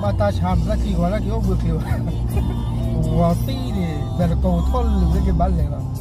ဘၣ်တၢ်ဆါမတၤခံဂီၤလၢက့ၤအိၣ်ဘှံးချ့ဘၣ်, ဂီၤသံန့ၣ် ဘဲတကိးထီၣ်လၢက့ၤဘၣ်လဲၤလီၤ.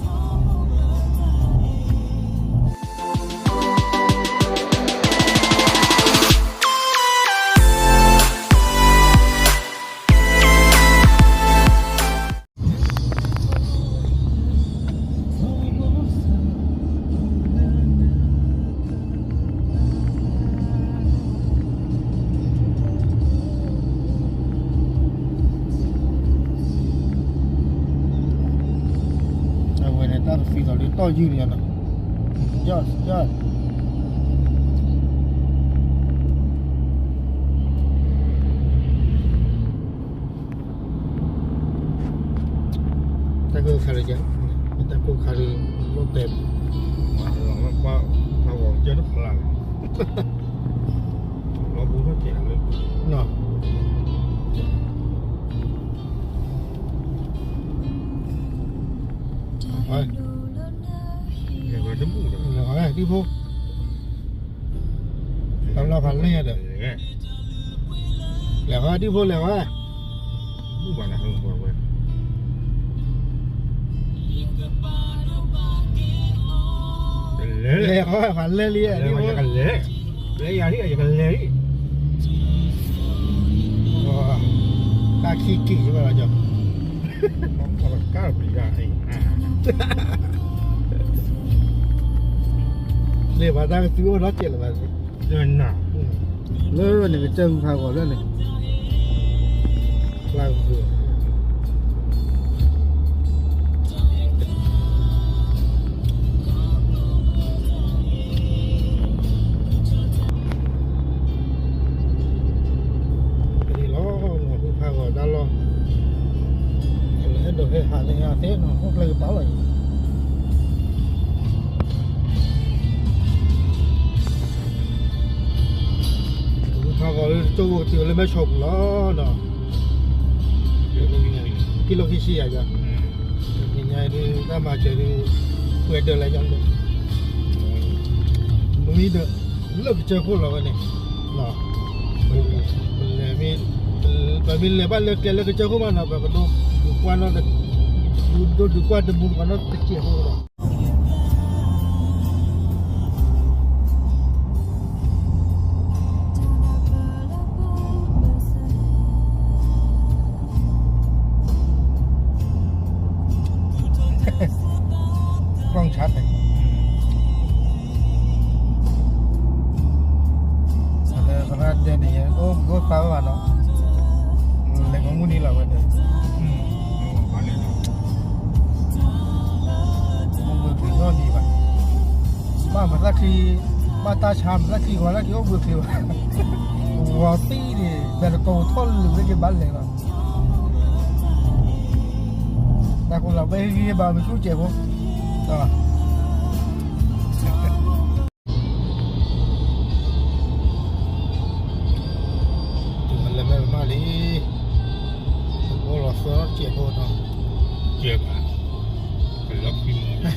အဝဲန့ၣ်တၢ်တသံသိးလၢတီၢ်ယုၢ်န့ၣ်လီၤ. ယီၢ်ယီၢ် တၢ်ကိၢ်ခါဒီးကဲ, တၢ်ကိၢ်ခါဒီး လီၤတဲာ်, လီၤကွၢ်, လီၤဝီၤကဲတဖျါလီၤ, လီၤဘူးထီၣ်ကဲးလီၤ, နီၤ, လဲၤဝဲတဘူၣ်လီၤ, လဲၤဝဲဒံဖိ, တၢ်လီၢ်ဖးလဲၢ်ဒီး လဲၤဃီဒံဖိလဲၤဃီ, လဲၤဃီဖးလဲၢ်လံဒံဖိ, လဲၤယၤလံ ယကလဲၤလံ, တၢ်ခံက့ၤယဘၣ်လီၤကီး, ကါပျံၤဒၣ် လဲၤဘၣ်တၢ်ကသူအိၣ်ဒီးကဲးလၢၤဘၣ်, လၢန့ၣ်ကစၢၢ်ဟူဖးဂီၤလၢန့ၣ်, ဖျါကသူ လီၤ ဟူဖးဂီၤတၢ်လီၢ်, အဲၣ်ဒိးဟဲဟးန့ၣ်ဟးသ့နီၤ ဟိၣ်ကျဲကပၤလီၤအံၤ, ဟူဖးဂီၤလၢတကၠိဖိကတုၤလၢမဲၢ်ဆီးပူၤလီၤနီၤ, ကံလိခံဆံယၤယၤ, နံၤညါဒုးတၢ်မၤစၢၤဒုး, ပှဲၤဒၢးလၢယၤလၢ, မ့ၢ်ဒီး, လၢကစၢၢ်ခိၣ်လီၤဝဲန့ၣ်, ပမ့ၢ်လဲၤဘၣ်လၢကျဲလၢကစၢၢ်ခိၣ်မးနီၤ ပကဒိးဒုးကွၢ်နီၤ, ဒိးဒုးကွၢ်တမူတကိးနီတစဲးဖိဒီး ကီၢ်ဆါန့ၣ်, လၢသရၣ်ဒဲန့ၣ် အိၣ်သါဝဲဘၣ်နီၤ, လဲၤကမူၣ်နံၤလီၤဝဲန့ၣ်, မ့ၢ်ဝဲၤကျိၤနီၣ်နံၤဘၣ်, ဘၣ်မတၤခံ, ဘၣ်တၢ်ဆါမတၤခံဂီၤလၢက့ၤအိၣ်ဘှံးချ့ဘၣ်, ဂီၤသံန့ၣ် ဘဲတကိးထီၣ်လၢက့ၤဘၣ်လဲၤလီၤ. တၢ်ကိၢ်လီၤဘဲဟံၣ်ဂံၢ်ဘါမ့ၢ်ဆူၣ်စဲးဖိ, တုၤမ့ၢ်လဲၤမ့ၢ်မးလံ, တဘိလီၤသီစဲးဖိနီၤ,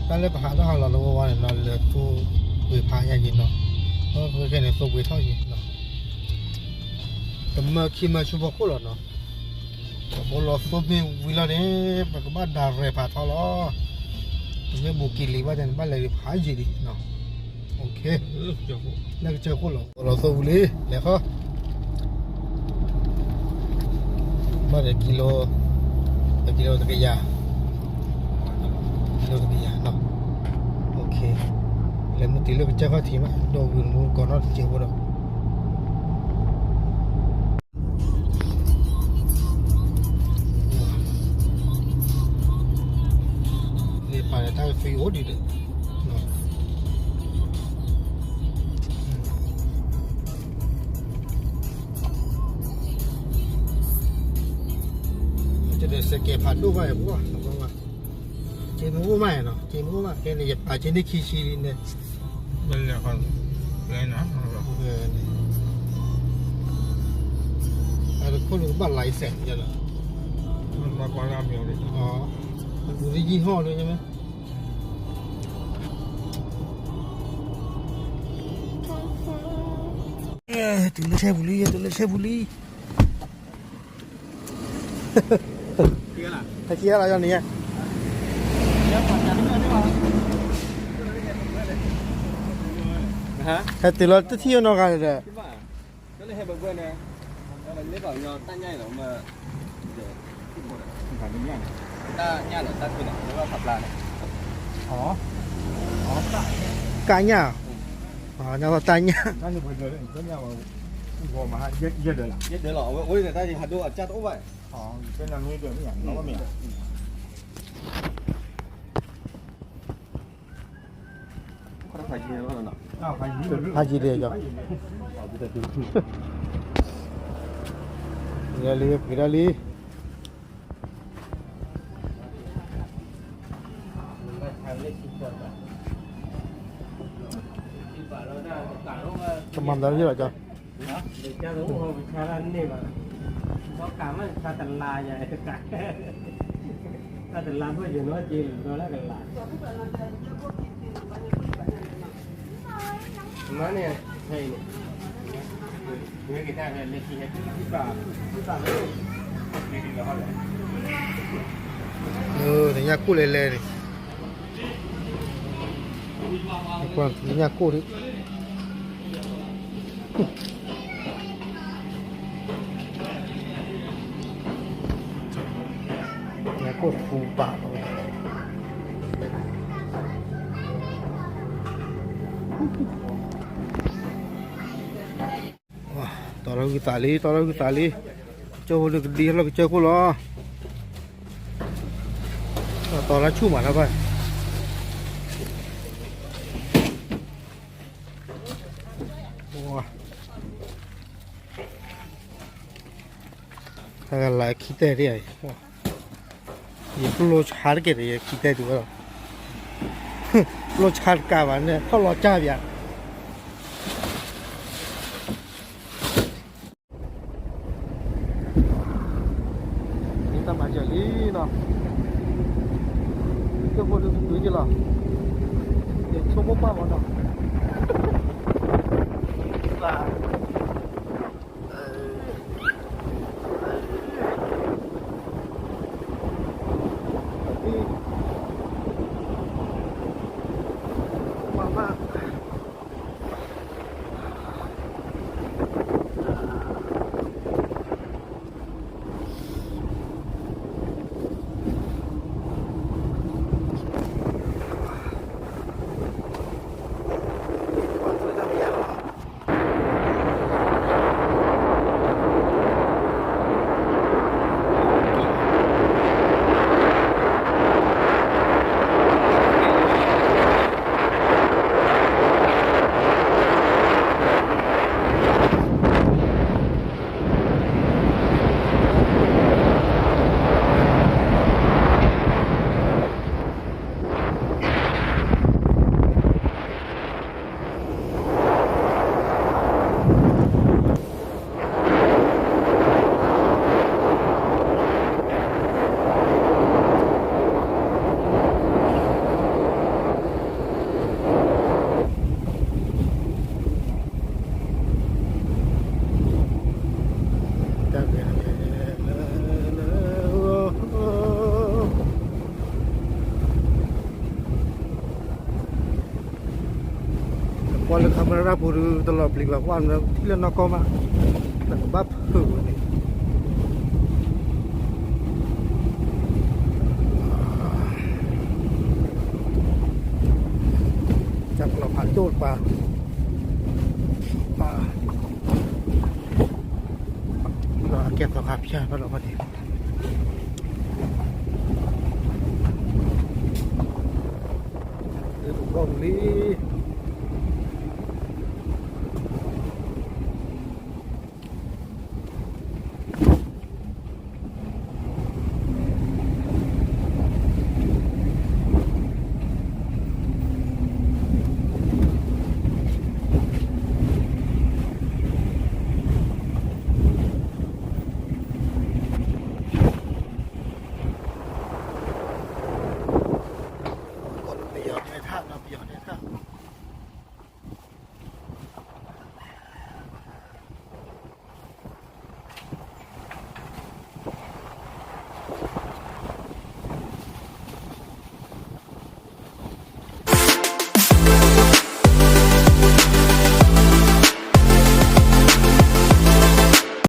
တၢ်လၢပဟးထီၣ်ဟးလီၤလၢဝဲဝါန့ၣ်နီၤ လဲၤသိပှ့ၤဖးယါယံၤနီၤ, အခဲန့ၣ်သိပှ့ၤထီၣ်ယံၤနီၤ, တမၢခံမၢဆူဖီခိၣ်လီၤနီၤ, တဘိလီၤသိမ့ၢ်ဝံၤလီၤန့ၣ် ပကဘၣ်ဒၣ်ရဲၣ်ဖးထီလီၤ, ပမ့ၢ်ဘူးက့ၤလံၤဘၣ်န့ၣ် ဘၣ်လဲၤဖးယံၤလံနီၤ, လၢကစၢၢ်ခိၣ်လီၤ, လီၤသိဝံၤလံ လဲၤဃီ ဘၣ်ဒီးကံလိ, ကံလိတကယၤ, ကံလိတကယၤနီၤ, လဲၤမုၢ်တံၤလၢကစၢၢ်ခီၣ်ထံးမး ဒီးဝံၤမူကီးနီတစဲးဖိဒီး န့ၣ်ပာ်ဒီးတၢ်ကသွံအိၣ်ဒံးဒီး, တဒီးစကဲးဖးဒိၣ်ဘၣ်ယၤပှၤ, က့မ့ၢ်အိၣ်မးနီၤ, က့မ့ၢ်အိၣ်မး ဖဲန့ၣ် ယပာ်က့ၤန့ၢ်ခံဆံလံန့ၣ်, အတခိၣ်န့ၣ်ကဘၣ် license ယဲလီၤ, ဘူးလၢယံၢ်ဟီၣ်ဒိၣ်ညါမ့ၢ် တုၤလၢဆဲပူၤလံ, တုၤလၢဆဲပူၤလံ. ဟဲက့ၤလီၤယီၤန့ၣ်, ဟဲတုၤလီၤတထံၣ်နီတဂၤဒီး, ကၣ်ညၣ်, ဖးယံၤလံ, ပှ့ၤဒၣ်လံ. တမၤသးလၢယလီၤကီ, တၢ်တလါယၤ, တၢ်တလါဖိယနီက့ၤလီၤလၢကလါ, မၤန့ၣ်, ညၣ်ကိၣ်လဲၤလဲၤန့ၣ်, ညၣ်ကိၣ်န့ၣ်, ညၣ်ကိၣ်တပူၤဘၣ်လီၤ. တီထီၣ်ဂုၢ်သးလံ, တီထီၣ်ဂုၢ်သးလံ, ကစၢၢ်ဖိဒုးကဒံဟဲလီၤကစၢၢ်ခိၣ်လီၤ. တီထီၣ်ဆူၣ်မးလၢဘၣ်, တၢ်ကလၤခံတဲာ်ဒ်အံၤ, ယပျိဆါတက့ၢ်ဒီး ယခံတဲာ်ဒ်ဝဲလီၤ, ပျိဆါတကးဘၣ်န့ၣ် ထီၣ်လီၤကၢ်ပၠး. တၢ်မၤစၢၤလံနီၤ, ကၢၢ်ဖိဒုးကတုၤက့ၤလီၤ, ယဆိကမိၣ်ပာ်မနီၤ. ကွၢ်လၢ camera ပူၤဒုး တလီၤပျံၤဘၣ် ကွၢ်ထံၣ်လၢနီၢ်ကီၢ်မး နကဘၣ်ဖုးန့ၣ် တၢ်ပလီၢ်ဖးဒိၣ်တပၤ ပၢ် လီၤအကဲသီခါဖၠၣ်ဖးလီၤဖးဒံး လၢပဂီၢ်ပူၤလံ